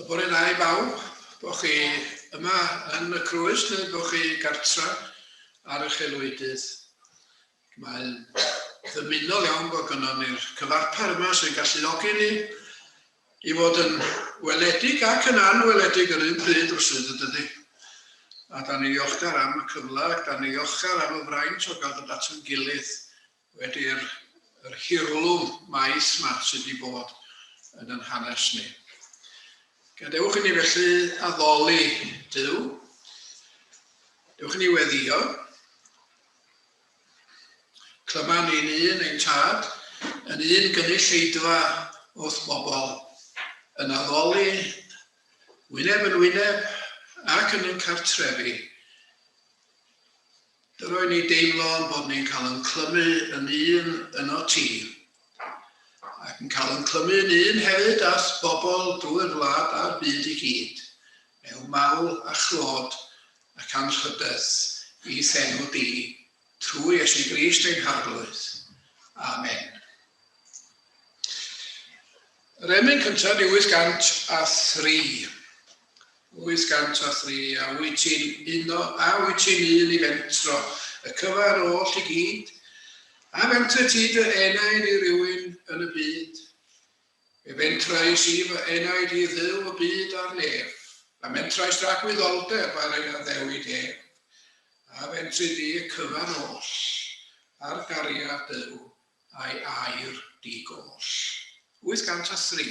Bore da i bawb, bo chi yma yn y Crwys neu bo chi gartra ar eich aelwydydd. Mae'n ddymunol iawn bod gynnon ni'r cyfarpar yma sy'n galluogi ni i fod yn weledig ac yn anweledig yr un pryd rywsut, yn dydi? A da ni ddiolchgar am y cyfle ac da ni ddiolchgar am y fraint o gael dod at ein gilydd wedi'r yr hirlwm maith 'ma sydd wedi bod yn yn hanes ni. Gadewch i ni felly addoli Duw. Dewch i ni weddio. Clyma ni'n un ein tad, yn un gynulleidfa wrth bobl, yn addoli wyneb yn wyneb ac yn ein cartrefi. Dyro i ni deimlo ein bod ni'n cael ein clymu yn un yno ti, ac yn cael ein clymu yn un hefyd â'th bobl drwy'r wlad a'r byd i gyd, mewn mawl a chlod ac anrhydedd i'th enw di, trwy Iesu Grist ein Harglwydd. Amen. Yr emyn cyntaf yw 803. 803, a wyt ti'n uno, a wyt ti'n un i fentro y cyfan oll i gyd? A fentre ti dy enaid i rywun yn y byd? Fe fentrais i fy enaid i Dduw y byd a'r nef, a mentrais dragwyddoldeb ar ei addewid ef. A fentri di y cyfan oll ar gariad Duw a'i air di-goll. 803.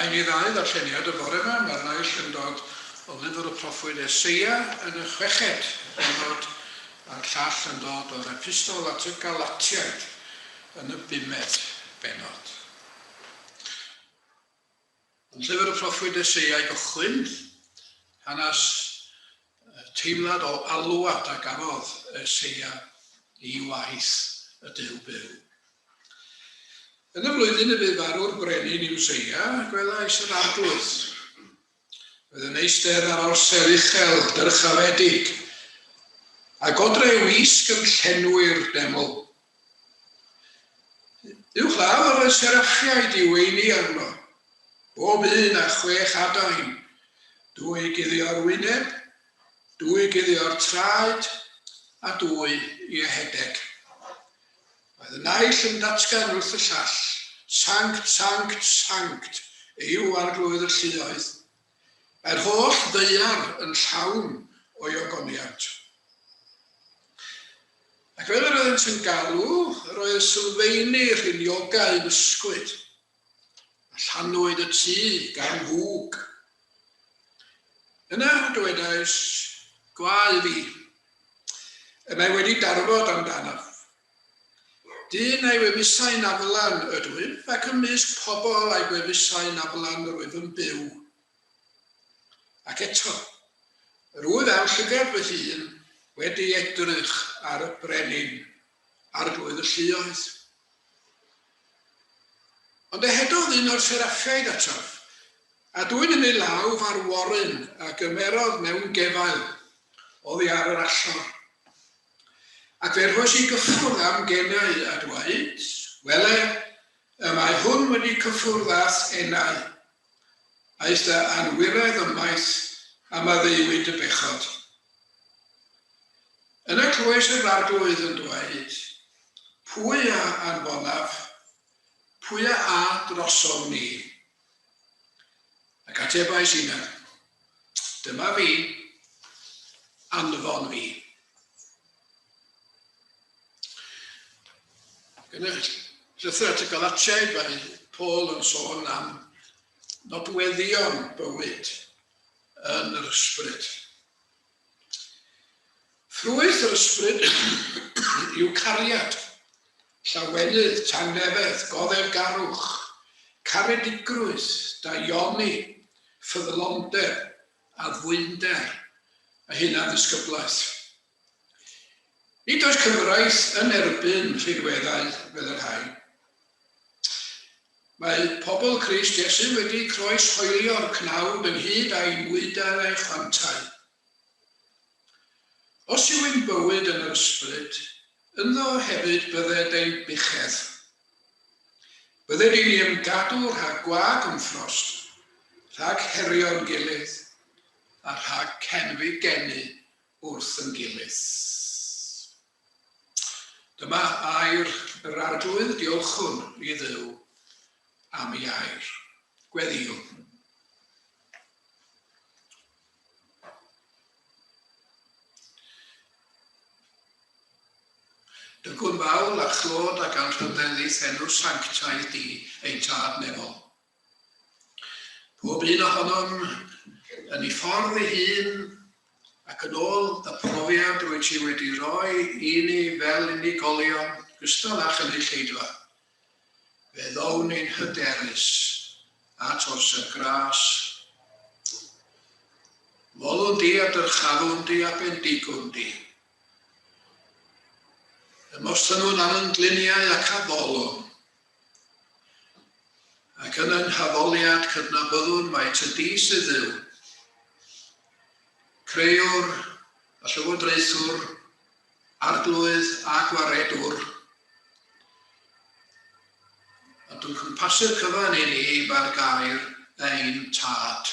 Mae i ni ddau ddarlleniad y bore yma. Mae'r naill yn dod o lyfr y proffwyd Eseia yn y chweched bennod, a'r llall yn dod o'r epistol at y Galatiaid yn y bumed bennod. Yn llyfr y proffwyd Eseia i gychwyn, hanes teimlad o alwad a gafodd Eseia i waith y Duw byw. Yn y flwyddyn y bu farw'r brenin Usseia, gwelais yr Arglwydd. Roedd yn eistedd ar orsedd uchel, dyrchafedig, a godre ei wisg yn llenwi'r deml. Uwchlaw yr oedd seraffiaid i weini arno, bob un â chwech adain, dwy guddio'r wyneb, dwy guddio'r traed, a dwy i ehedeg. Roedd y naill yn datgan wrth y llall, Sanct, sanct, sanct yw Arglwydd y lluoedd. Mae'r holl ddaear yn llawn o'i ogoniant. Ac fel yr oeddent yn galw, yr oedd sylfeini rhiniogau yn ysgwyd, a llanwyd y tŷ gan fwg. Yna dywedais, Gwae fi! Y mae wedi darfod amdanaf. Dyn a'i wefusau'n aflan ydwyf, ac ymysg pobl a'i gwefusau'n aflan yr wyf yn byw. Ac eto, yr wyf â'm llygad fy hun wedi edrych ar y brenin, arglwydd y lluoedd. Ond ehedodd un o'r seraffiaid ataf, a dwyn yn ei law farworyn a gymerodd mewn gefail oddi ar yr allor. Ac fe rhoes i gyffwrdd â'm genau a dweud, Wele, y mae hwn wedi cyffwrdd â'th enau. Aeth dy anwiredd ymaith, a maddeuwyd dy bechod. Yna clywais yr Arglwydd yn dweud, Pwy a anfonaf? Pwy a a drosom ni? Ac atebais inna, Dyma fi, anfon fi. Yn y llythyr at y Galatiaid mae Paul yn sôn am nodweddion bywyd yn yr ysbryd. Ffrwyth yr Ysbryd yw cariad, llawenydd, tangnefedd, goddefgarwch, caredigrwydd, daioni, ffyddlondeb, addfwynder, a hunanddisgyblaeth. Nid oes cyfraith yn erbyn rhinweddau fel y rhain. Mae pobl Crist Iesu wedi croeshoelio'r cnawd ynghyd â'i nwydau a'i chwantau. Os yw ein bywyd yn yr Ysbryd, ynddo hefyd bydded ein buchedd. Bydded i ni ymgadw rhag gwag ymffrost, rhag herio'n gilydd, a rhag cenfigenu wrth yn gilydd. Dyma air yr Arglwydd, diolchwn i Dduw am ei air. Gweddïwn. Dygwn fawl a chlod ac anrhydedd i'th enw sanctaidd di, ein Tad nefol. Pob un ohonom yn ei ffordd ei hun ac yn ôl y profiad rwyt ti wedi rhoi i ni fel unigolion, gystal â chynulleidfa, Fe ddown ni'n hyderus at orsedd gras. Molwn di a dyrchafwn di a bendigwn di. Ymostynwn ar yn gliniau ac addolwn. Ac yn ein haddoliad cydnabyddwn mai ty di sydd Dduw, Creuwr a Llywodraethwr, Arglwydd a Gwaredwr. A dwi'n cwmpasu'r cyfan i ni mae'r gair ein tad.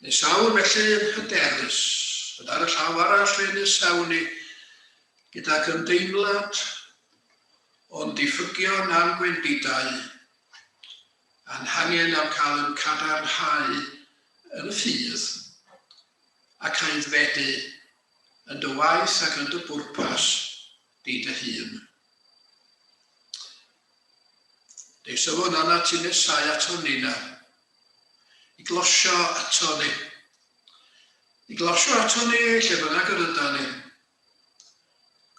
Nesawn felly yn hyderus, ond ar y llaw arall fe nesawn ni gydag ymdeimlad o'n diffygion a'n gwendidau, a'n hangen am cael yn cadarnhau yn y ffydd ac aeddfedu yn dy waith ac yn dy bwrpas di dy hun. Deisyfwn arnat ti nesau ato ni na, i glosio ato ni. I glosio ato ni lle bynnag yr yda ni.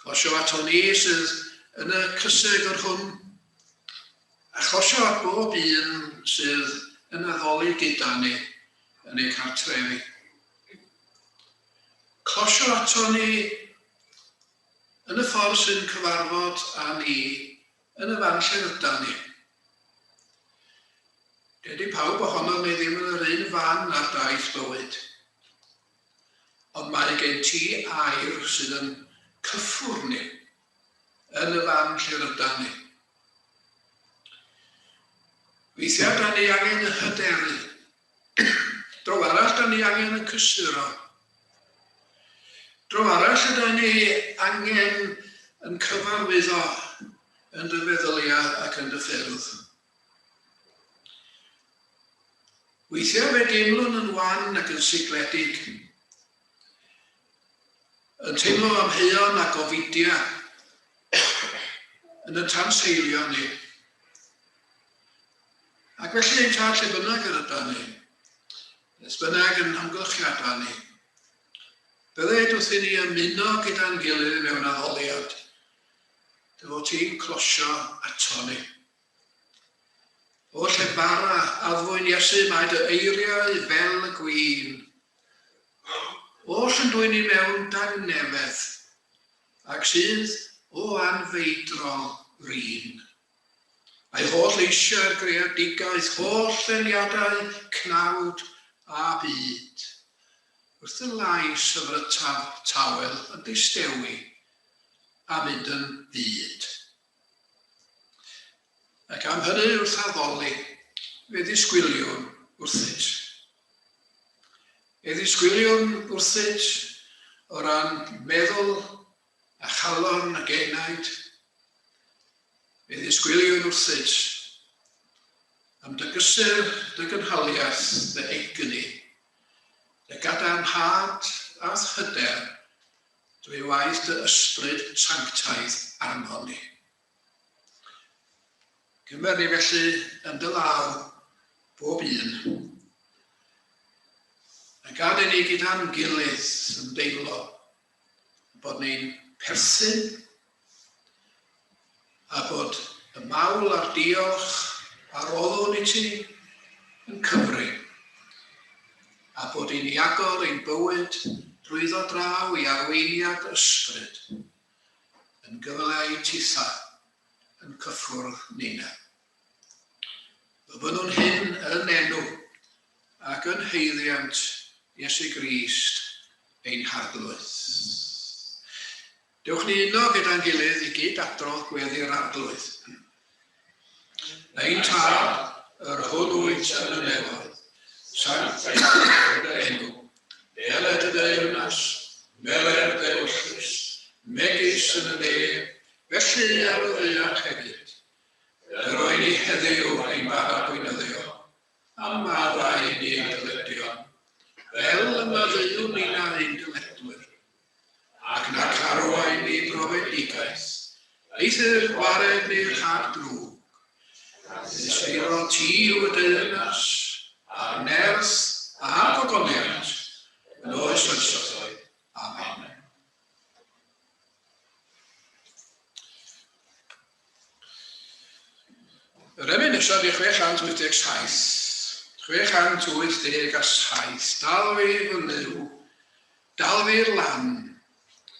Closio ato ni sydd yn y cysegr hwn, a chlosio at bob un sydd yn addoli gyda ni yn eu cartrefi. Closio ato ni yn y ffordd sy'n cyfarfod â ni yn y fan lle rydan ni. Dydy pawb ohonom ni ddim yn yr un fan ar daith bywyd. Ond mae gen ti air sydd yn cyffwrdd ni yn y fan lle rydan ni. Weithiau da ni angen yn hyderu. Dro arall da ni angen yn cysuro. Dro arall yda ni angen yn cyfarwyddo yn dy feddyliau ac yn dy ffyrdd. Weithiau fe deimlwn yn wan ac yn sigledig, yn teimlo amheuon a gofidia yn y tanseilio ni. Ac felly ein tad lle bynnag yr yda ni, beth bynnag yn hamgylchiadau ni, bydded wrth i ni ymuno gyda'n gilydd mewn addoliad, dy fod ti'n closio ato ni. O lle bara, addfwyn Iesu, mae dy eiriau fel y gwin. Oll yn dwyn i mewn dangnefedd, ac sydd o anfeidrol rin. Mae holl eisiau'r greadigaeth, holl ddeniadau cnawd a byd, wrth y lais hyfrytaf tawel yn distewi a mynd yn fud. Ac am hynny wrth addoli, fe ddisgwyliwn wrthyt. Fe ddisgwyliwn wrthyt o ran meddwl a chalon ac enaid. Fe ddisgwyliwn wrthyt am dy gysur, dy gynhaliaeth, dy egni, dy gadarnhad a'th hyder drwy waith dy ysbryd sanctaidd arnon ni. Cymer ni felly yn dy law bob un. A gad i ni gyda'n gilydd ymdeimlo bod ni'n perthyn a bod y mawl a'r diolch a roddwn i ti yn cyfri, a bod i ni agor ein bywyd drwyddo draw i arweiniad ysbryd yn gyfle i titha yn cyffwrdd nina. Gofynnwn hyn yn enw ac yn haeddiant Iesu Grist ein Harglwydd. Dewch ni uno gyda'n gilydd i gyd-adrodd gweddi'r Arglwydd. Ein Tad, yr hwn wyt yn y nefoedd, sanctaidd dy enw, deled dy deyrnas, meler dy ewyllys, megis yn y nef, felly ar y ddaear hefyd. Dy roi ni heddiw ein bara gweinyddiol, a maddau i ni ein dyledion, fel y maddeuwn ninnau ein dyledwyr. Ac nac arwain ni brofedigaeth, eithr gwared ni rhag drwg. Ysbeiro ti yw y deyrnas, a'r nerth, a'r gogoniant, yn oes oesoedd. Amen. Yr emyn nesaf ydy 687. 687. Dal fi fy Nuw, dal fi'r lan.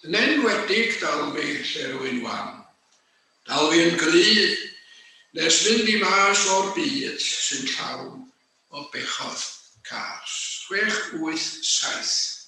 Yn enwedig dal fi lle rwy'n wan. Dal fi yn gryf, nes mynd i mas o'r byd sy'n llawn o bechod cas. 687.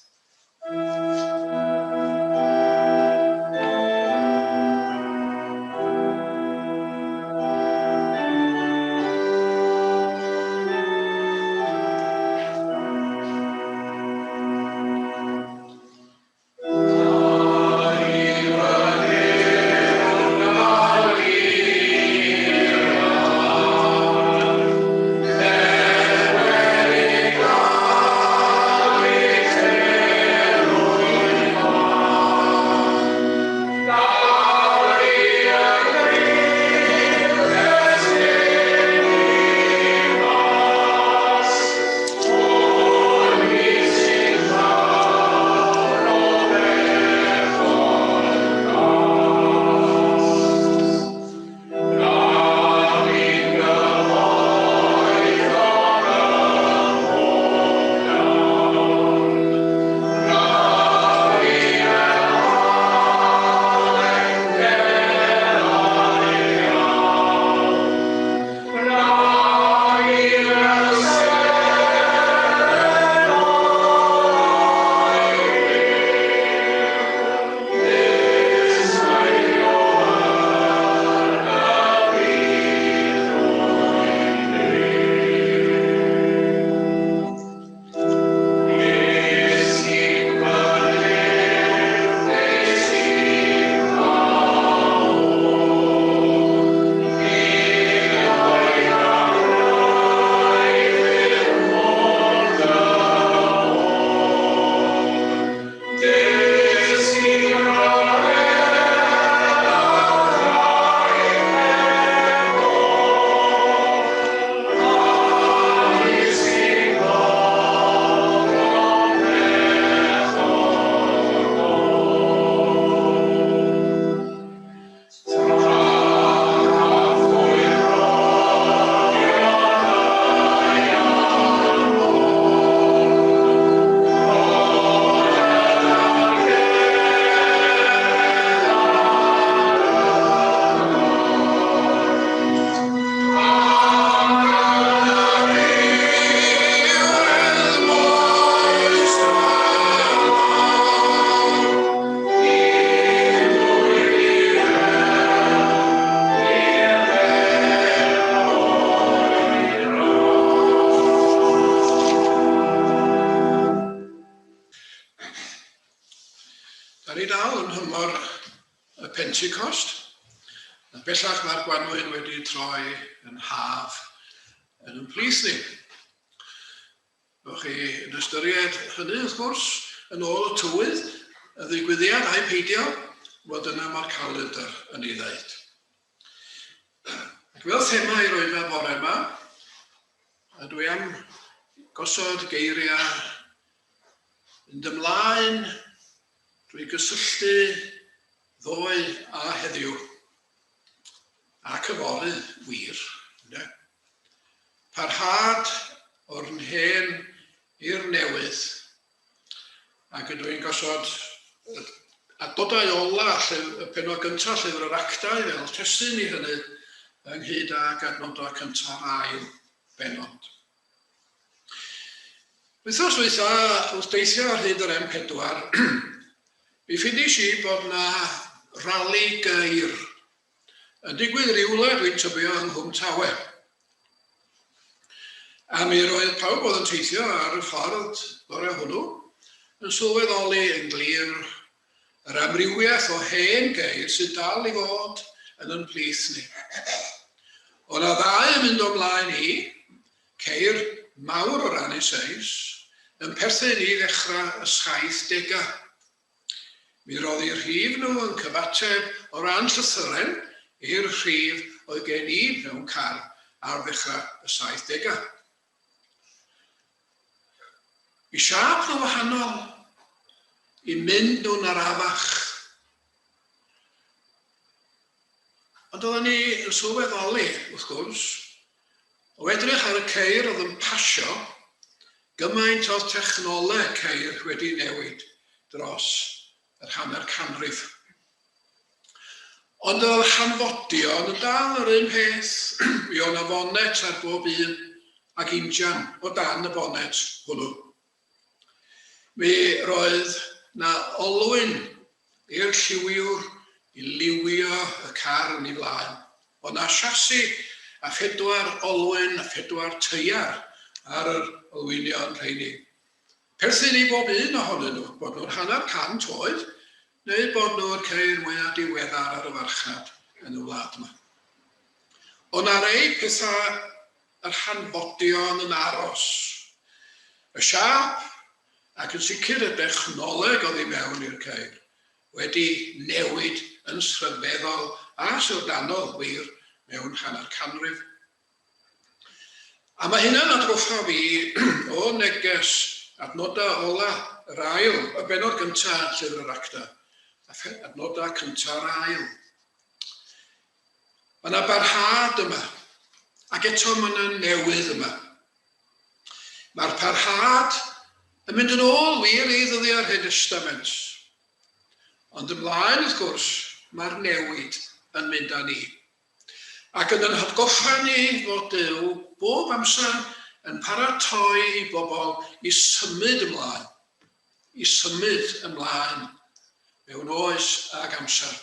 Da ni dal yn nhymor y Pentecost, a bellach mae'r gwanwyn wedi troi yn haf yn ein plith ni. Byddwch chi yn ystyried hynny, wrth gwrs, yn ôl y tywydd, y ddigwyddiad ai peidio, wel dyna mae'r calendr yn ei ddeud. Ac fel thema i'r oedfa bore yma, a dwi am gosod geiriau Mynd ymlaen drwy gysylltu ddoe a heddiw, ac yfory, wir, ynde? Parhad o'r hen i'r newydd, ac ydw i'n gosod adnodau ola llyfr, y pennod gyntaf llyfr yr Actau fel testun i hynny, ynghyd ag adnodau cynta'r ail bennod. Wythnos dwytha, wrth deithio ar hyd yr M4, mi ffeindies i bod 'na rali geir yn digwydd rywle, dwi'n tybio, yng Nghwm Tawe. A mi roedd pawb oedd yn teithio ar y ffordd bore hwnnw yn sylweddoli yn glir yr amrywiaeth o hen geir sydd dal i fod yn yn plith ni. O 'na ddau yn mynd o mlaen i, Ceir mawr o ran ei seis, yn perthyn i ddechrau y saithdegau. Mi roedd eu rhif nhw yn cyfateb o ran llythyren i'r rhif oedd gen i mewn car ar ddechrau y saithdegau. I siâp nhw'n wahanol, i mynd nhw'n arafach. Ond oedden ni yn sylweddoli, wrth gwrs, O edrych ar y ceir oedd yn pasio, gymaint oedd technoleg ceir wedi newid dros yr hanner canrif. Ond oedd hanfodion yn dal yr un peth, mi oedd 'na fonet ar bob un ac injan o dan y bonet hwnnw. Mi roedd 'na olwyn i'r lliwiwr i liwio y car yn ei flaen. Oedd 'na chassis a phedwar olwyn a phedwar teiar ar yr olwynion rheini. Perthyn i bob un ohonyn nhw, bod nhw'n hanner 100 oed neu bod nhw'r ceir mwya diweddar ar y farchnad yn y wlad 'ma. Oedd 'na rei pethau yr hanfodion yn aros. Y siâp, ac yn sicr y dechnoleg oddi mewn i'r ceir, wedi newid yn rhyfeddol a syfrdanol, wir, mewn hanner canrif. A mae hynna'n atgoffa fi o neges adnodau ola yr ail, y bennod gyntaf Llyfr yr Actau, a adnodau cynta'r ail. Mae yna barhad yma, ac eto mae yna newydd yma. Mae'r parhad yn mynd yn ôl wir i ddyddiau'r Hen Destament. Ond ymlaen, wrth gwrs, mae'r newid yn mynd â ni. Ac yn yn hatgoffa ni fod Duw bob amser yn paratoi i bobl i symud ymlaen, i symud ymlaen mewn oes ag amser.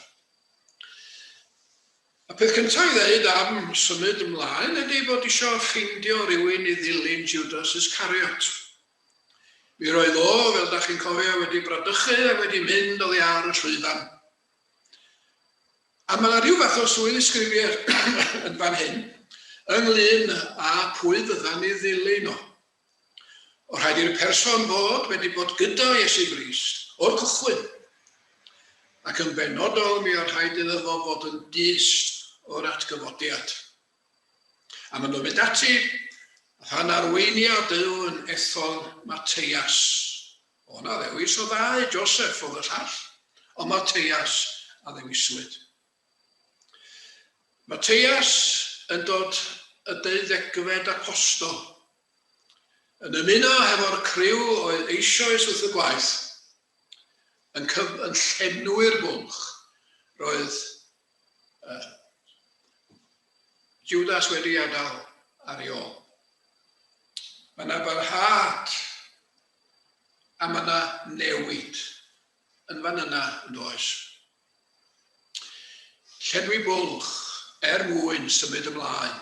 Y peth cyntaf i ddeud am symud ymlaen ydy bod isio ffeindio rhywun i ddilyn Judas Iscariot. Mi roedd o, fel da chi'n cofio, wedi bradychu a wedi mynd oddi ar y llwyfan. A mae yna rhyw fath o swydd ddisgrifiad yn fan hyn ynglyn â pwy fydda'n ei ddilyn o. O rhaid i'r person fod wedi bod gyda Iesu Grist o'r cychwyn, ac yn benodol mi oedd rhaid iddo fo fod yn dyst o'r atgyfodiad. A maen nhw'n mynd ati, a than arweiniad Duw yn ethol Mateias. O na ddewis o ddau, Joseph oedd y llall, ond Mateias a ddewiswyd. Mateias yn dod y deuddegfed apostol, yn ymuno hefo'r criw oedd eisoes wrth y gwaith, yn, cyf yn llenwi'r bwlch roedd uh, Judas wedi adael ar ei ôl. Mae yna barhad a mae yna newid yn fan yna yn does. Llenwi bwlch er mwyn symud ymlaen.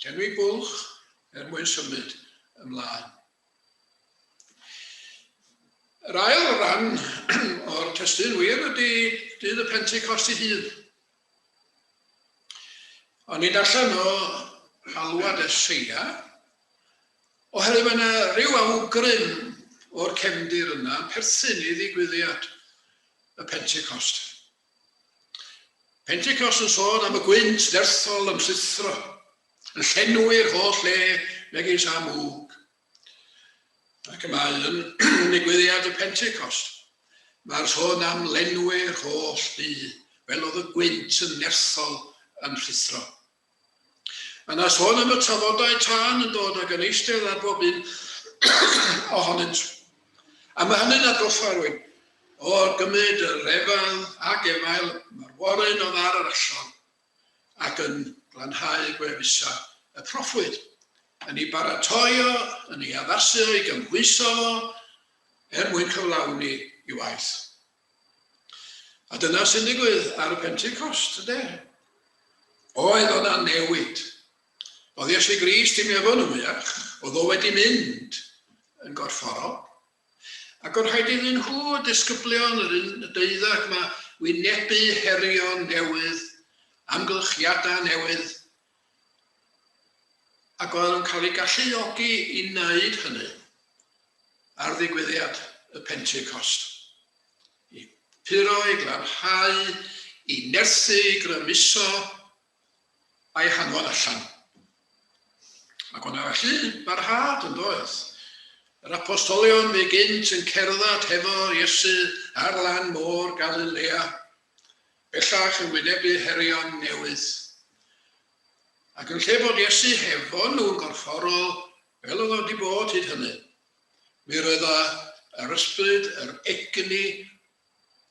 Llenwi bwlch er mwyn symud ymlaen. Yr ail ran o'r testun wir ydy dydd y Pentecost ei hun. O'n i'n darllen o alwad Eseia, oherwydd mae yna rhyw awgrym o'r cefndir yna yn perthyn i ddigwyddiad y Pentecost. Pentecost yn sôn am y gwynt nerthol yn rhuthro, yn llenwi'r holl le megis â mwg. Ac y mae yn nigwyddiad y Pentecost. Mae'r sôn am lenwi'r holl dŷ, fel oedd y gwynt yn nerthol yn rhuthro. Mae yna sôn am y tafodau tân yn dod ac yn eistedd ar bob un ohonynt. A mae hynny'n atgoffa rhywun o gymryd yr efail ac efail, mae'r warren oedd ar yr allor, ac yn glanhau gwefusau y proffwyd, yn ei baratoi o, yn ei addasu o, ei gymhwyso fo, er mwyn cyflawni ei waith. A dyna sy'n digwydd ar y Pentecost, yndê? Oedd o'na newid. Oedd Iesu Grist dim efo nhw mwyach, oedd o wedi mynd yn gorfforol. Ac oedd rhaid iddyn nhw, y disgyblion, yr un y deuddag 'ma, wynebu herion newydd, amgylchiadau newydd, ac oedden nhw'n cael eu galluogi i wneud hynny ar ddigwyddiad y Pentecost. I puro, i glanhau, i nerthu, i grymuso, a'i hanfon allan. Ac o'na felly barhad yn doedd. Yr apostolion fu gynt yn cerdded hefo Iesu ar lan môr Galilea, bellach yn wynebu herion newydd. Ac yn lle bod Iesu hefo nhw'n gorfforol, fel oedd o wedi bod hyd hynny, mi roedd o yr ysbryd, yr egni,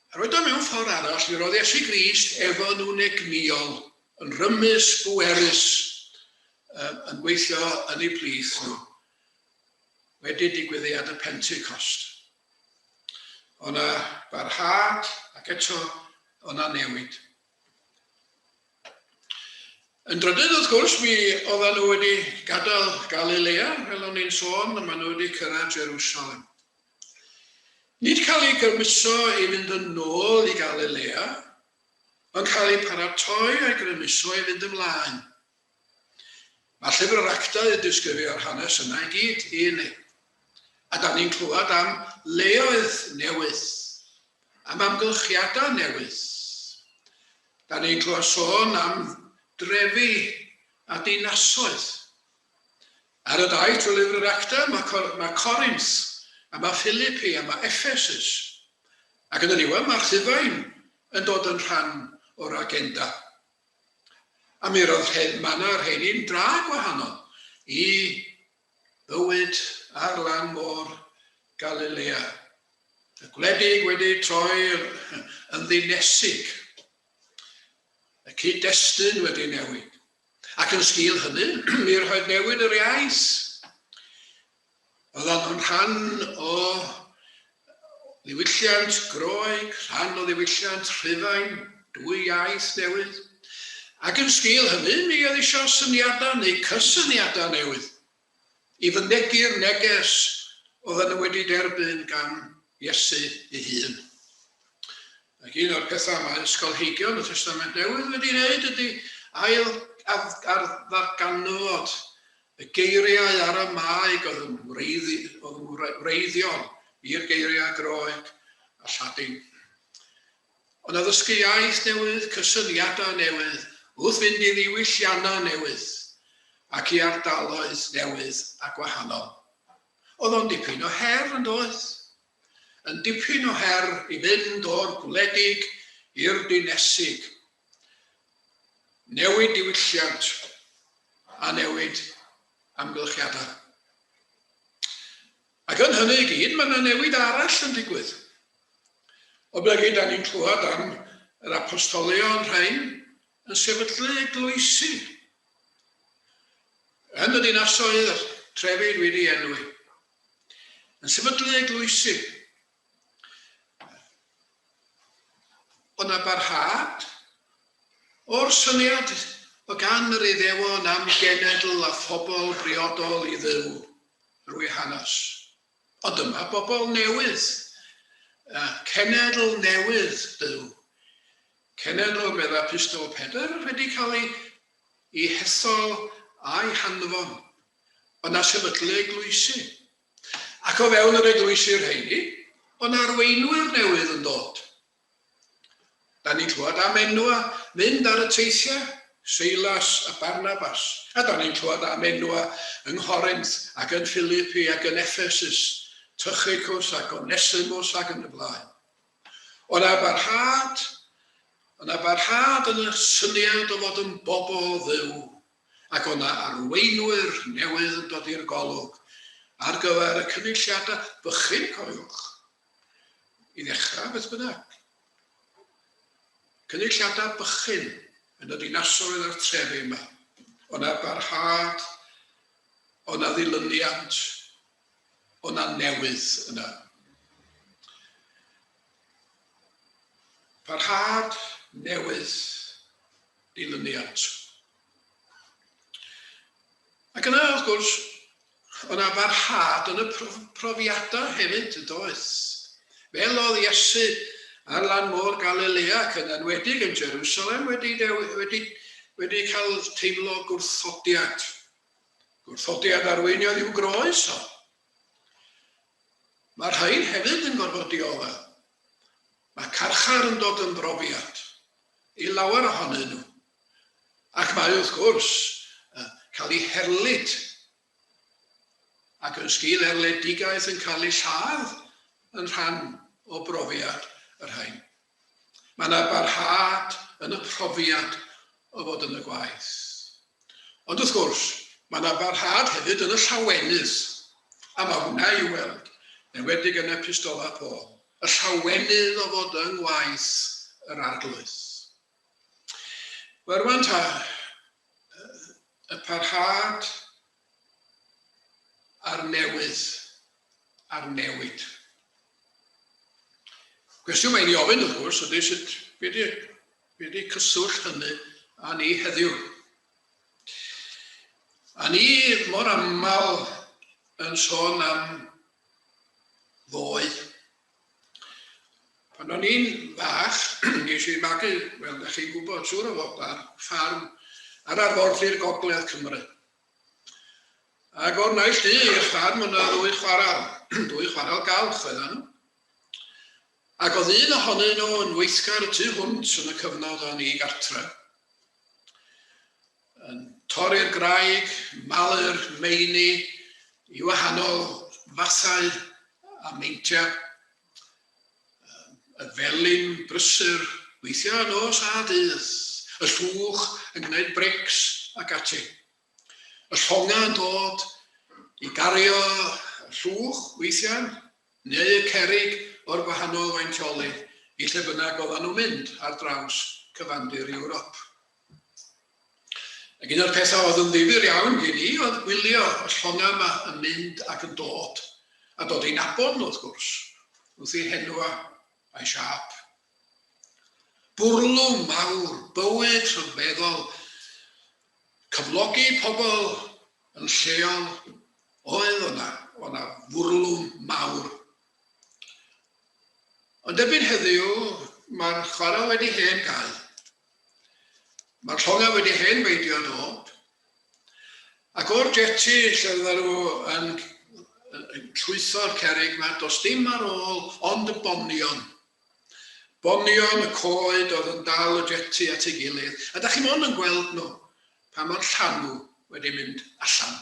A roedd o mewn ffordd arall, mi roedd Iesu Grist efo nhw'n egnïol, yn rymus, bwerus, yn gweithio yn eu plith nhw, wedi digwyddiad y Pentecost. O'na barhad ac eto o'na newid. Yn drydydd, wrth gwrs, mi oedden nhw wedi gadael Galilea, fel o'n i'n sôn, a maen nhw wedi cyrraedd Jerusalem. Nid cael eu grymuso i fynd yn ôl i Galilea, ond cael eu paratoi a'u grymuso i fynd ymlaen. Mae Llyfr yr Actau yn disgrifio'r hanes yna i gyd i ni. A da ni'n clywed am leoedd newydd, am amgylchiadau newydd. Da ni'n clywed sôn am drefi a dinasoedd. Ar y daith drwy Lyfr yr Actau, mae, Cor mae Corinth, a mae Philippi, a mae Ephesus. Ac yn y diwedd, mae Rhufain yn dod yn rhan o'r agenda. A mi roedd rhe, mae yna rheini'n dra gwahanol i fywyd ar lan môr Galilea. Y gwledig wedi troi yn ddinesig. Y cyd-destun wedi newid. Ac yn sgil hynny, mi roedd newid yr iaith. Oedden nhw'n rhan o ddiwylliant Groeg, rhan o ddiwylliant Rhufain, dwy iaith newydd. Ac yn sgil hynny, mi oedd eisiau syniadau neu cysyniadau newydd i fynegi'r neges oedden nhw wedi derbyn gan Iesu ei hun. Ac un o'r pethau mae ysgolheigion y Testament Newydd wedi wneud ydy ail ddarganfod y geiriau Aramaeg oedd yn wreiddiol i'r geiriau Groeg a Lladin. Ond addysgu iaith newydd, cysyniadau newydd, wrth fynd i ddiwylliannau newydd ac i ardaloedd newydd a gwahanol. Oedd o'n dipyn o her, yn doedd? Yn dipyn o her i fynd o'r gwledig i'r dinesig. Newid diwylliant a newid amgylchiadau. Ac yn hynny i gyd, mae yna newid arall yn digwydd. Oblegid, da ni'n clywed am yr apostolion rhain yn sefydlu eglwysi yn y dinasoedd a'r trefi dwi wedi enwi. Yn sefydlu eglwysi. O'na barhad o'r syniad o gan yr Iddewon am genedl a phobl briodol i Dduw drwy hanes. Ond dyma bobl newydd. Cenedl newydd Duw. Cenedl, medda Pistol Pedr, wedi cael ei, ei hethol a'i hanfon. Yna sefydlu eglwysi. Ac o fewn yr eglwysi rheini, o 'na arweinwyr newydd yn dod. Da ni'n clywed am enwa mynd ar y teithiau, Seilas a Barnabas. A da ni'n clywed am enwa yng Nghorinth ac yn Philipi ac yn Ephesus, Tychicus ac Onesimus ac yn y blaen. O 'na barhad, o 'na barhad yn y syniad o fod yn bobl Dduw, ac o 'na arweinwyr newydd yn dod i'r golwg ar gyfer y cynulliadau bychin, cofiwch. I ddechrau, beth bynnag. Cynulliadau bychin yn y dinasoedd a'r trefi yma. O na barhad, o na ddilyniant, o na newydd yna. Parhad, newydd, dilyniant. Ac yna, wrth gwrs, oedd 'na barhad yn y profiadau hefyd, yn doedd? Fel oedd Iesu ar lan môr Galilea ac yn enwedig yn Jerusalem wedi, wedi, wedi cael teimlo gwrthodiad. Gwrthodiad arweiniodd i'w groes o. Mae rhain hefyd yn gorfod dioddef. Mae carchar yn dod yn brofiad i lawer ohonyn nhw. Ac mae, wrth gwrs, cael ei herlid ac yn sgil erledigaeth yn cael ei lladd yn rhan o brofiad y rhain. Mae yna barhad yn y profiad o fod yn y gwaith. Ond wrth gwrs, mae yna barhad hefyd yn y llawenydd, a mae hwnna i'w weld, enwedig yn epistola Paul, y llawenydd o fod yng ngwaith yr Arglwydd. Wel rwan ta, y parhad a'r newydd a'r newid. Cwestiwn mae'n ei ofyn wrth gwrs ydy sut, be di, be di cyswllt hynny â ni heddiw? A ni mor aml yn sôn am ddoe. Pan o'n i'n fach, ges i magu, fel da chi'n gwybod, siŵr o fod, ar ffarm ar arfordir Gogledd Cymru. Ac o'r naill du i'r ffarm yna ddwy chwaral, dwy chwaral galch oedden nhw. Ac oedd un ohonyn nhw yn weithgar y tu hwnt yn y cyfnod o'n i gartre. Yn torri'r graig, malu'r meini i wahanol fathau a meintiau. Y felin brysur, weithiau nos a dydd, y llwch yn gwneud brics ac ati. Y llongau yn dod i gario y llwch weithiau, neu y cerrig o'r gwahanol faintioli i lle bynnag oedden nhw'n mynd ar draws cyfandir Ewrop. Ac un o'r pethau oedd yn ddifyr iawn gen i oedd gwylio y llongau yma yn mynd ac yn dod, a dod i nabod nhw wrth gwrs, wrth eu henwa a'i siâp. Bwrlwm mawr, bywyd rhyfeddol, cyflogi pobl yn lleol, oedd o'na, o'na fwrlwm mawr. Ond erbyn heddiw, mae'r chwarel wedi hen gau. Mae'r llongau wedi hen beidio dod, ac o'r jetty lle oedden nhw yn, yn llwytho'r cerrig 'ma, does dim ar ôl ond y bonion. Bonion y coed oedd yn dal y jetty at ei gilydd, a da chi mond yn gweld nhw pan mae'r llanw wedi mynd allan.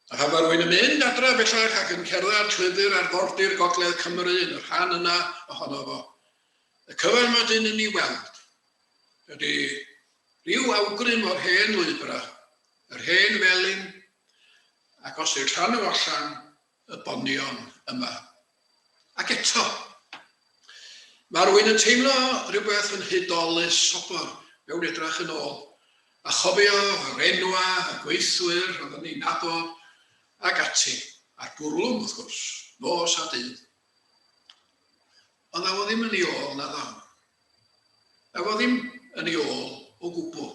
A phan mae rhywun yn mynd adra bellach ac yn cerdded llwybr arfordir Gogledd Cymru yn y rhan yna ohono fo, Y cyfan mae dyn yn ei weld ydy rhyw awgrym o'r hen lwybrau, yr hen felin, ac os yw'r llanw allan, y bonion yma. Ac eto, mae rhywun yn teimlo rhywbeth yn hudolus sobor mewn edrach yn ôl, a chofio yr enwau, y gweithwyr oedden ni'n nabod, ac ati, a'r bwrlwm wrth gwrs, nos a dydd. Ond ddaw o ddim yn ei ôl, naddo. Ddaw o ddim yn ei ôl o gwbl.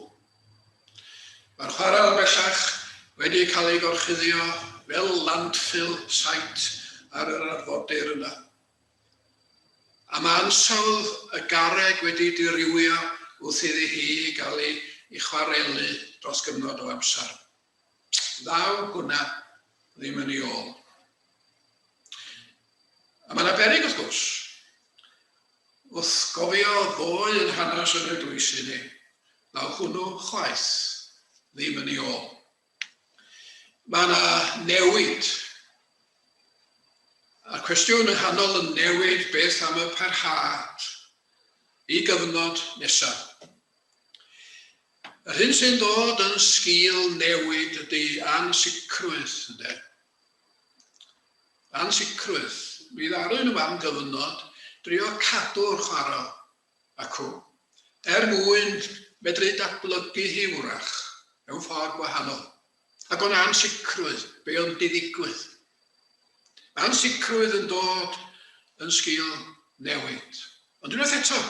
Mae'r chwarel bellach wedi cael ei gorchuddio fel landfill site ar yr arfordir yna. A mae ansawdd y garreg wedi dirywio wrth iddi hi gael ei, ei chwarelu dros gyfnod o amser. Ddaw hwnna ddim yn ei ôl. A mae yna beryg wrth gwrs. Wrth gofio ddoe yn hanes yn eglwysi ni, ddaw hwnnw chwaith ddim yn ei ôl. Mae yna newid. A'r cwestiwn yng nghanol y newid, beth am y parhad i gyfnod nesaf? Yr hyn sy'n dod yn sgil newid ydy ansicrwydd, ynde? Ansicrwydd. Mi ddaru nhw am gyfnod drio cadw'r chwarel acw, er mwyn medru datblygu hi wrach mewn ffordd gwahanol. Ac o'n ansicrwydd be oedd wedi ddigwydd. Mae ansicrwydd yn dod yn sgil newid. Ond unwaith eto,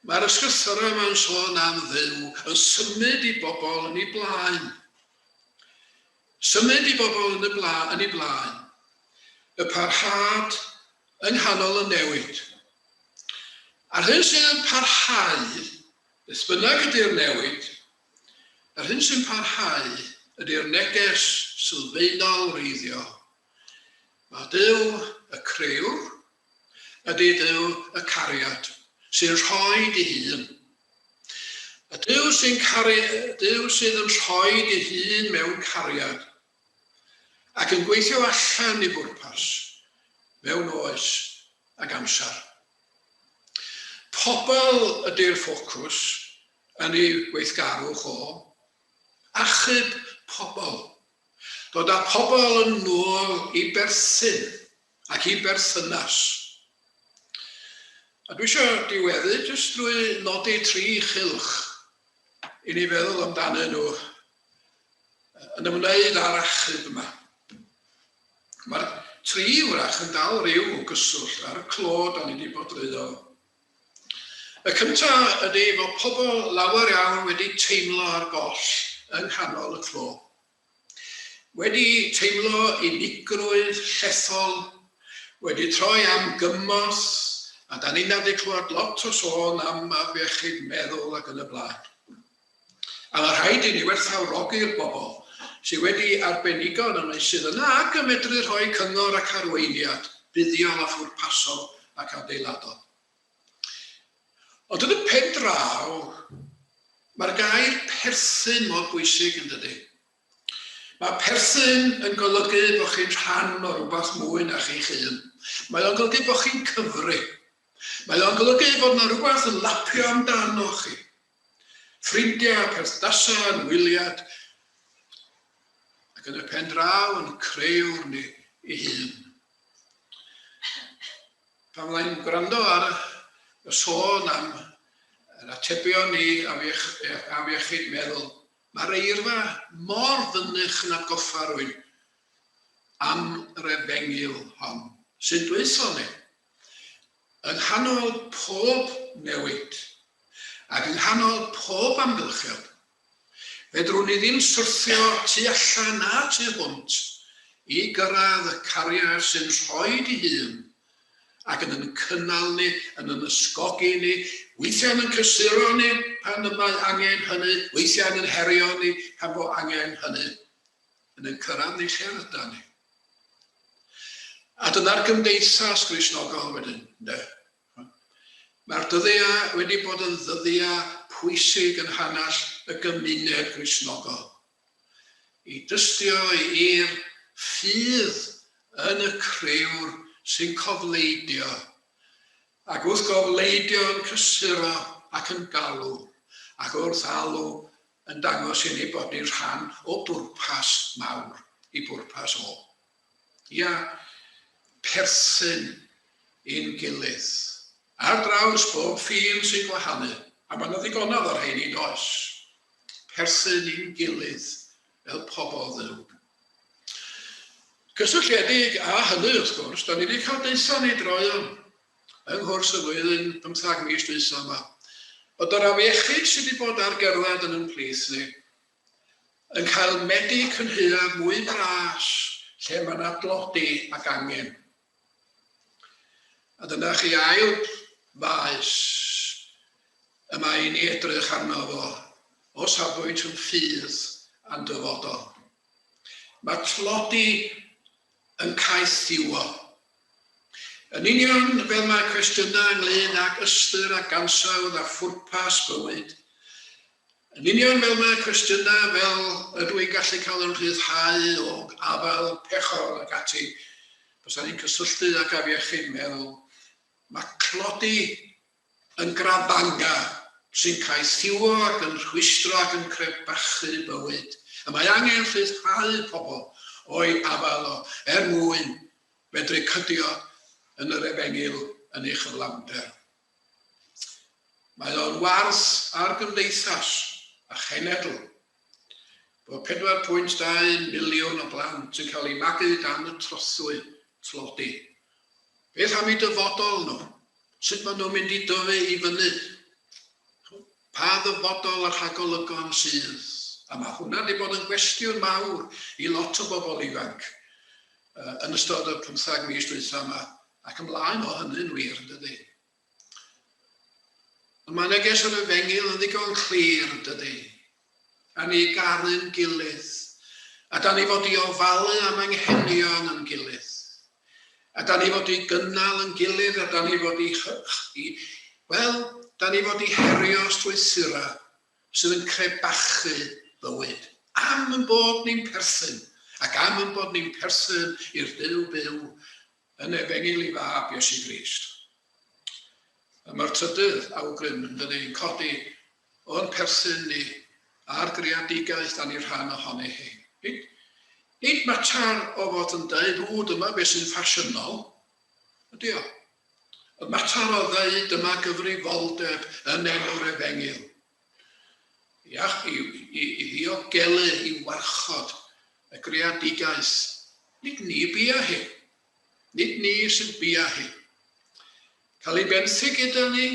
mae'r ysgrythurau yma'n sôn am Dduw yn symud i bobl yn ei blaen. Symud i bobl yn y bla, yn ei blaen. Y parhad yng nghanol y newid. A'r hyn sydd yn parhau, beth bynnag ydy'r newid, yr hyn sy'n parhau ydy'r neges sylfaenol wreiddiol. Mae Duw y crëwr ydy Duw y cariad, sy'n rhoi dy hun. Y Duw sy'n caru, Duw sydd yn rhoi dy hun mewn cariad, ac yn gweithio allan i bwrpas mewn oes ag amser. Pobl ydy'r ffocws yn ei weithgarwch o. Achub pobl. Dod â pobl yn ôl i berthyn ac i berthynas. A dwi eisiau diweddu jyst drwy nodi tri chylch i ni feddwl amdanyn nhw yn ymwneud â'r achub yma. Mae'r tri wrach yn dal rhyw gyswllt ar y clo da ni wedi bod drwyddo. Y cyntaf ydy fod pobl lawer iawn wedi teimlo ar goll yng nghanol y clo. Wedi teimlo unigrwydd llethol, wedi troi am gymorth, a da ni'n wedi clywed lot o sôn am afiechyd meddwl ac yn y blaen. A mae rhaid i ni werthfawrogi'r bobl sydd wedi arbenigo yn y meysydd yna ac yn medru rhoi cyngor ac arweiniad buddiol a phwrpasol ac adeiladol. Ond yn y pen draw, mae'r gair perthyn mor bwysig yn dydy? Mae perthyn yn golygu bod chi'n rhan o rywbeth mwy na chi'ch hun. Mae o'n golygu bod chi'n cyfri. Mae o'n golygu bod yna rhywbeth yn lapio amdano chi. Ffrindiau, perthnasau, anwyliad, ac yn y pen draw yn creuwr ni ei hun. Pan fyddai'n gwrando ar y sôn am yr atebion ni afiechyd meddwl, Mae'r eirfa mor fynych yn atgoffa rwy'n am yr efengyl hon, sy'n dweutho ni, yng nghanol pob newid, ac yng nghanol pob amgylchiad, fedrwn ni ddim syrthio tu allan na tu hwnt i gyrraedd y cariad sy'n rhoid i hun ac yn yn cynnal ni, yn yn ysgogi ni, weithiau yn yn cysuro ni pan y mae angen hynny, weithiau yn yn herio ni pan fo angen hynny, yn yn cyrraedd ni lle rydan ni. A dyna'r gymdeithas Gristnogol wedyn, ynde? Mae'r dyddiau wedi bod yn ddyddiau pwysig yn hanes y gymuned Gristnogol. I dystio i'r ffydd yn y crëwr sy'n cofleidio, ac wrth gofleidio yn cysuro ac yn galw, ac wrth alw yn dangos i ni bod ni'n rhan o bwrpas mawr, i bwrpas o. Ia, perthyn i'n gilydd. Ar draws bob ffin sy'n gwahanu, a mae 'na ddigonedd o'r rheini, does? Perthyn i'n gilydd fel pobl Dduw. Cysylltiedig â hynny, wrth gwrs, da ni wedi cael deutha ni droeon yng nghwrs y flwyddyn 15 mis dwytha yma, bod yr afiechyd sydd wedi bod ar gerdded yn ein plith ni yn cael medi cynhaeaf mwy bras lle mae yna dlodi ac angen. A dyna chi ail faes y mae i ni edrych arno fo o safbwynt yn ffydd a'n dyfodol. Mae tlodi yn caethiwo. Yn union fel mae cwestiynau ynglŷn ag ystyr ac ansawdd a phwrpas bywyd, yn union fel mae cwestiynau fel ydw i'n gallu cael yn rhyddhau o afael pechod ac ati, bysa ni'n cysylltu ag afiechyd meddwl, mae tlodi yn grafanga sy'n caethiwo ac yn rhwystro ac yn crebachu bywyd. A mae angen rhyddhau pobl o'i afael o er mwyn medru cydio yn yr efengyl yn ei chyflawnder. Mae o'n warth ar gymdeithas a chenedl bod 4.2 miliwn o blant yn cael eu magu dan y trothwy tlodi. Beth am eu dyfodol nhw? Sut maen nhw'n mynd i dyfu i fyny? Pa ddyfodol a rhagolygon sydd? A mae hwnna wedi bod yn gwestiwn mawr i lot o bobl ifanc yn ystod y pymthag mis dwytha yma, ac ymlaen o hynny'n wir, yn dydy? Ond mae neges yr efengyl yn ddigon clir, yn dydy? A ni garu'n gilydd, a da ni fod i ofalu am anghenion yn gilydd, a da ni fod i gynnal yn gilydd, a da ni fod i, i wel, da ni fod i herio strwythurau sydd yn crebachu bywyd, am yn bod ni'n perthyn, ac am yn bod ni'n perthyn i'r Duw byw yn Efengyl ei Fab, Iesu Grist. A mae'r trydydd awgrym, yn dydy, yn codi o'n perthyn ni a'r greadigaeth da ni rhan ohoni hi. Nid, nid mater o fod yn dweud, ww, dyma beth sy'n ffasiynol, ydy o. Ond mater o ddeud, dyma gyfrifoldeb yn enw'r Efengyl. Iach, i, i, i ddiogelu, i warchod y greadigaeth. Nid ni bia hi. Nid ni sydd bia hi. Cael ei benthyg gyda ni,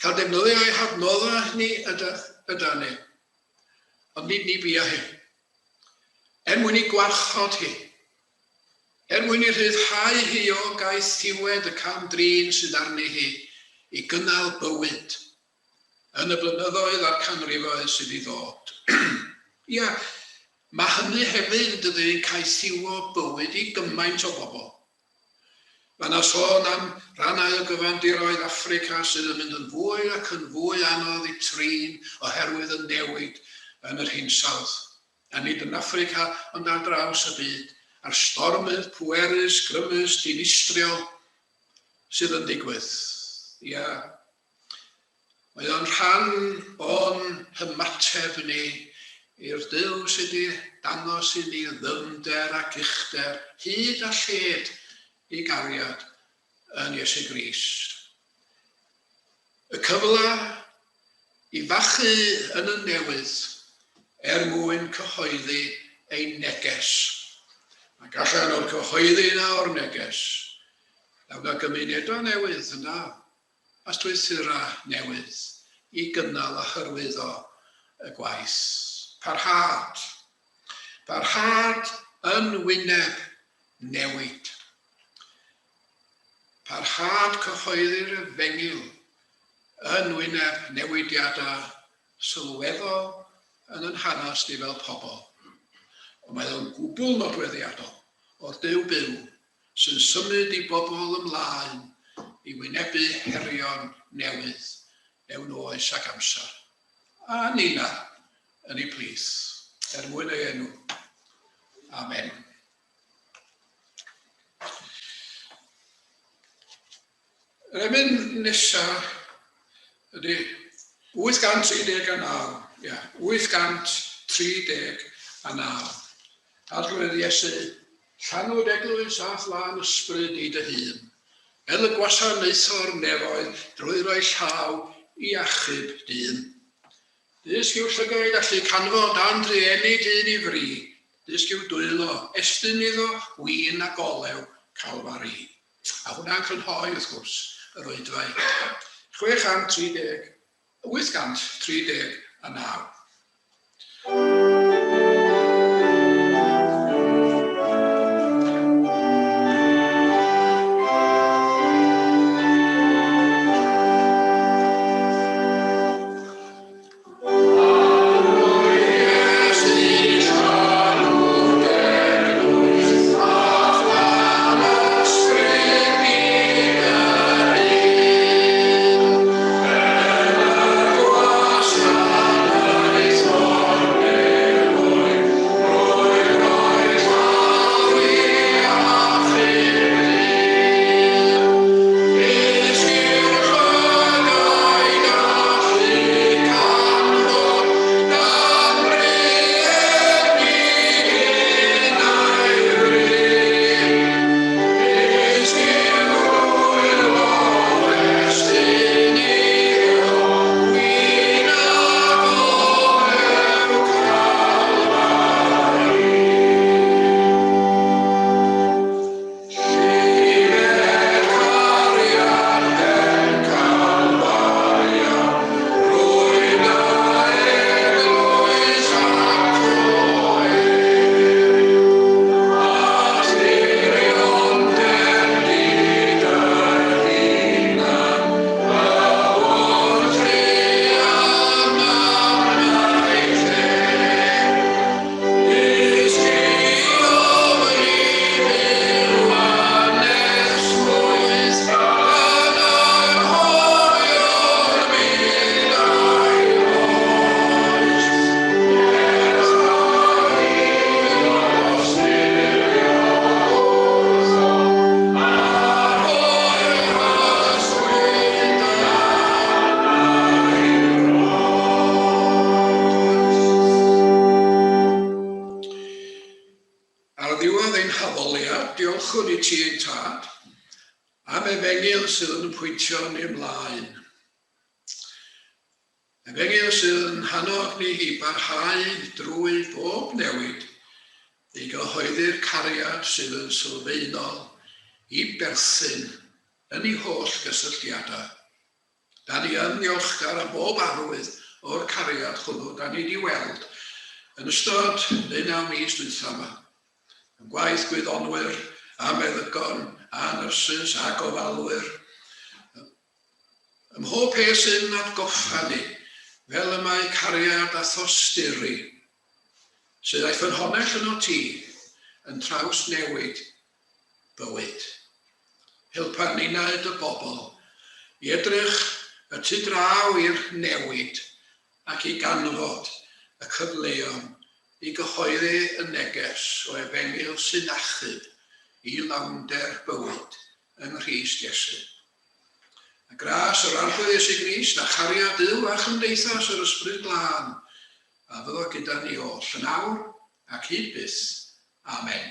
cael defnyddio ei hadnoddau ni yda, yda ni. Ond nid ni bia hi. Er mwyn i gwarchod hi. Er mwyn i rhyddhau hi o gaethiwed y cam-drin sydd arni hi i gynnal bywyd yn y blynyddoedd a'r canrifoedd sydd i ddod. Ia, mae hynny hefyd, yn dydy, yn caethiwo bywyd i gymaint o bobl. Mae yna sôn am rannau o gyfandiroedd Affrica sydd yn mynd yn fwy ac yn fwy anodd i trin oherwydd y newid yn yr hinsawdd. A nid yn Affrica ond ar draws y byd, a'r stormydd pwerus, grymus, dinistriol sydd yn digwydd. Ia, Mae o'n rhan o'n hymateb ni i'r Duw sydd wedi dangos i ni ddyfnder ac uchder, hyd a lled i gariad yn Iesu Grist. Y cyfle i fachu yn y newydd er mwyn cyhoeddi ein neges. Ac allan o'r cyhoeddi yna o'r neges, daw 'na gymunedau newydd, yn da? a strwythurau newydd i gynnal a hyrwyddo y gwaith. Parhad. Parhad yn wyneb newid. Parhad cyhoeddi'r efengyl yn wyneb newidiadau sylweddol yn yn hanes ni fel pobl. Ond mae o'n gwbl nodweddiadol o'r Duw byw sy'n symud i bobl ymlaen i wynebu herion newydd mewn oes ac amser. A Nina yn ei plith, er mwyn ei enw. Amen. Yr emyn nesa ydy 839, ia, 839. Arglwydd Iesu, llanw'r eglwys a phlân ysbryd i dy hun, fel y gwasanaetho'r nefoedd drwy roi llaw i achub dyn. Dysg i'w llygaid allu canfod dan drueni dyn i fri, dysg i'w dwylo estyn iddo win ac olew Calfari. A hwnna'n crynhoi, wrth gwrs, yr oedfau. 630, 839. Diolchwn i ti ein Tad am efengyl sydd yn pwyntio ni ymlaen. Efengyl sydd yn hannog ni i barhau drwy bob newid i gyhoeddi'r cariad sydd yn sylfaenol i berthyn yn ei holl gysylltiadau. Da ni yn ddiolchgar am bob arwydd o'r cariad hwnnw da ni 'di weld yn ystod deunaw mis dwytha 'ma. Yn gwaith gwyddonwyr a meddygon a nyrsys a gofalwyr. Ym mhob peth sy'n atgoffa ni, fel y mae cariad a thosturi, sydd a'i ffynhonnell ynot ti, yn trawsnewid bywyd. Helpa ninnau dy bobl i edrych y tu draw i'r newid ac i ganfod y cyfleon i gyhoeddi y neges o efengyl sy'n achub i lawnder bywyd yng Nghrist Iesu. A gras yr Arglwydd Iesu Grist a chariad Duw a chymdeithas yr Ysbryd Glân a fyddo gyda ni oll yn awr ac hyd byth. Amen.